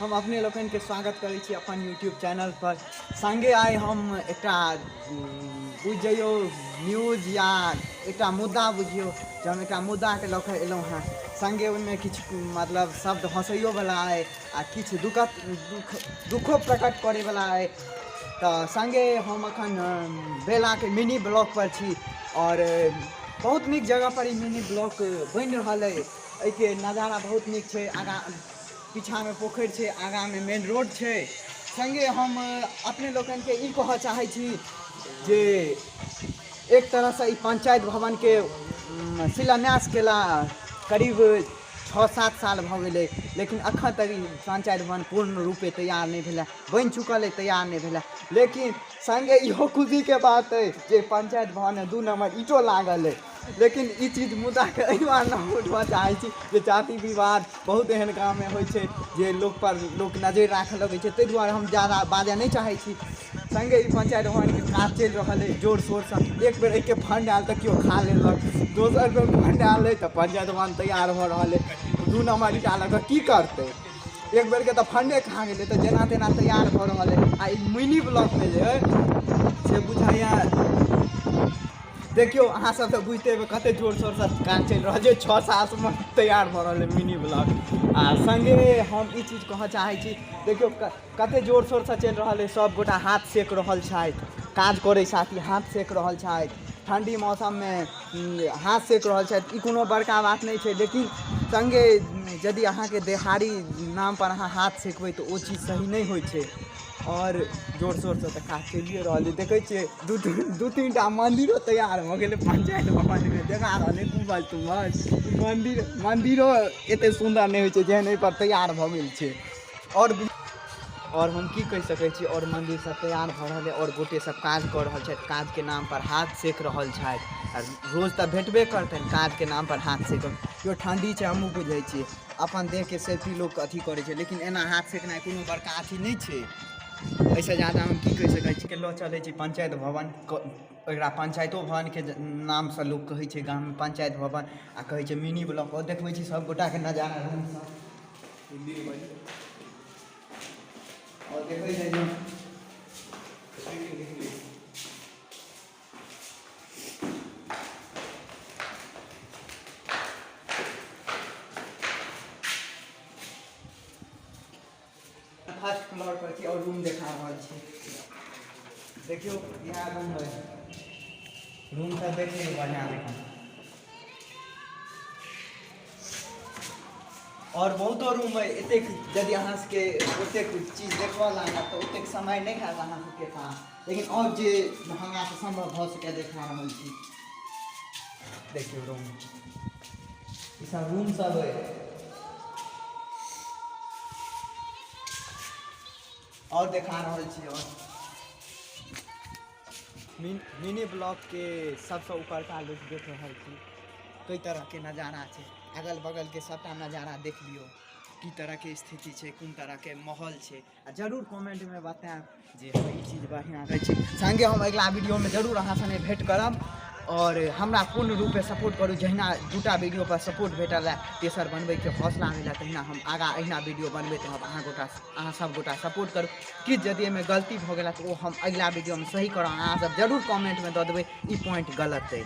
हम अपने लोकनि के स्वागत करै छी अपन यूट्यूब चैनल पर। संगे आइ हम एकटा बुझि जइयौ न्यूज या एकटा मुद्दा बुझियौ जे हम एकटा मुद्दाके लऽ कऽ एलहुँ हेँ। संगे ओहिमे किछु मतलब शब्द हँसैयोवला अइ आ किछु दुःखद दुःखो प्रकट करैवला अइ। तऽ संगे हम एखन बेलाके मिनी ब्लॉक पर छी आओर बहुत नीक जगह पर ई मिनी ब्लॉक बनि रहल अइ। एहिके नजारा बहुत नीक छै, आगाँ पीछामे पोखरि छै, आगाँमे मेन रोड छै। सङ्गे हम अपने लोकनिके ई कहऽ चाहै छी जे एक तरहसँ ई पञ्चायत भवनके शिलान्यास केला करीब 6-7 साल भऽ गेलै, लेकिन एखन तक ई पञ्चायत भवन पूर्ण रूपे तैयार नहि भेलै। बनि चुकल अइ, तैयार नहि भेलै। लेकिन सङ्गे इहो खुशीके बात अइ जे पञ्चायत भवनमे 2 नम्बर ईंटो लागल अइ। लेकिन ई चीज मुद्दाके एहि दुआरे नहि उठबऽ चाहै छी जे जाति विवाद बहुत एहन गाममे होइ छै जे लोकपर लोक नजरि राखऽ लगै छै, ताहि दुआरे हम ज्यादा बाजऽ नहि चाहै छी। सङ्गे ई पञ्चायत भवनके काज चलि रहल अइ जोर शोरसँ। एक बेर एहिके फण्ड आयल तऽ केओ खा लेलक, दोसर बेर फण्ड आयल अइ तऽ पञ्चायत भवन तैयार भऽ रहल अइ। 2 नम्बर ईंटा लऽ कऽ की करतै, एक बेरके तऽ फण्डे खा गेलै, तऽ जेना तेना तैयार भऽ रहल अइ। आ ई मिनी ब्लॉकमे जे अइ से बुझाइए, देखियौ अहाँ सब तऽ बुझिते हेबै कते जोर शोरसँ काज चलि रहल छै। 6-7 मे तैयार भऽ रहल अइ मिनी ब्लॉक। आ सङ्गे हम ई चीज कहऽ चाहै छी, देखियौ कते जोर शोरसँ चलि रहल अइ, सब गोटा हाथ सेक रहल छथि, काज करै साथी हाथ सेक रहल छथि, ठण्डी मौसममे हाथ सेक रहल छथि। ई कोनो बड़का बात नहि छै, लेकिन सङ्गे यदि अहाँके देहारी नामपर अहाँ हाथ सेकबै तऽ ओ चीज सही नहि होइ छै। आओर जोर शोरसँ तऽ काज चलिए रहल छै। देखै छियै 2-3 टा मन्दिरो तैयार भऽ गेलै पञ्चायत भवनमे, देखा रहल अइ गुम्बज तुम्बज। मन्दिरो एते सुन्दर नहि होइ छै जेहन एहिपर तैयार भऽ गेल छै। आओर हम की कहि सकै छी, आओर मन्दिर सब तैयार भऽ रहल अइ, आओर गोटे सब काज कऽ रहल छथि, काजके नामपर हाथ सेक रहल छथि। आ रोज तऽ भेटबे करतनि काजके नामपर हाथ सेकब। केओ ठण्डी छै हमहूँ बुझै छियै, अपन देहके सेफ्टी लोक अथी करै छै, लेकिन एना हाथ सेकनाइ कोनो बड़का अथी नहि छै। एहिसँ ज्यादा हम की कहि सकै छी। लऽ चलै छी पञ्चायत भवन, एकरा पञ्चायतो भवनके नामसँ लोक कहै छै गाममे पञ्चायत भवन, आ कहै छै मिनी ब्लॉक। आओर देखबै छी सब गोटाके नजारा रूमसँ, आओर देखै छै जे फर्स्ट फ्लोर पर छी और रूम देखा रहल छी। देखियौ इएह रूम है, रूम सब देख लियौ बढ़िया देखा। और बहुतो रूम है, एतेक यदि अहाँ सबके ओतेक चीज देखबऽ लागत तऽ ओतेक समय नहि हैत अहाँ सबके पास, लेकिन और जे हमरा से सम्भव भऽ सकै देखा रहल छी। देखियौ रूम, ई सब रूम सब है। और देखा रहल छी। और मिनी ब्लॉक के सबसे ऊपरका लुक देख रहल छी, कई तरह के नजारा छै, अगल बगल के सबटा नजारा देख लियौ, की तरह के स्थिति छै, कोन तरह के माहौल छै। आ जरूर कमेंट में बतायब जे ई चीज बढ़िआँ रहै छै। संगे हम अगिला वीडियो में जरूर अहाँ सने भेंट करब, और हमरा पूर्ण रूपे सपोर्ट करू। जहिना 2टा वीडियो पर सपोर्ट भेटल है, तेसर बनबैके हौसला मिलल, तहिना हम आगाँ अहिना वीडियो बनबैत रहब। अहाँ सब गोटा सपोर्ट करू। किछु यदि एहिमे गलती भऽ गेल तऽ ओ हम अगिला वीडियोमे सही करब। अहाँ सब जरूर कमेंटमे दऽ देबै ई पॉइंट गलत अइ।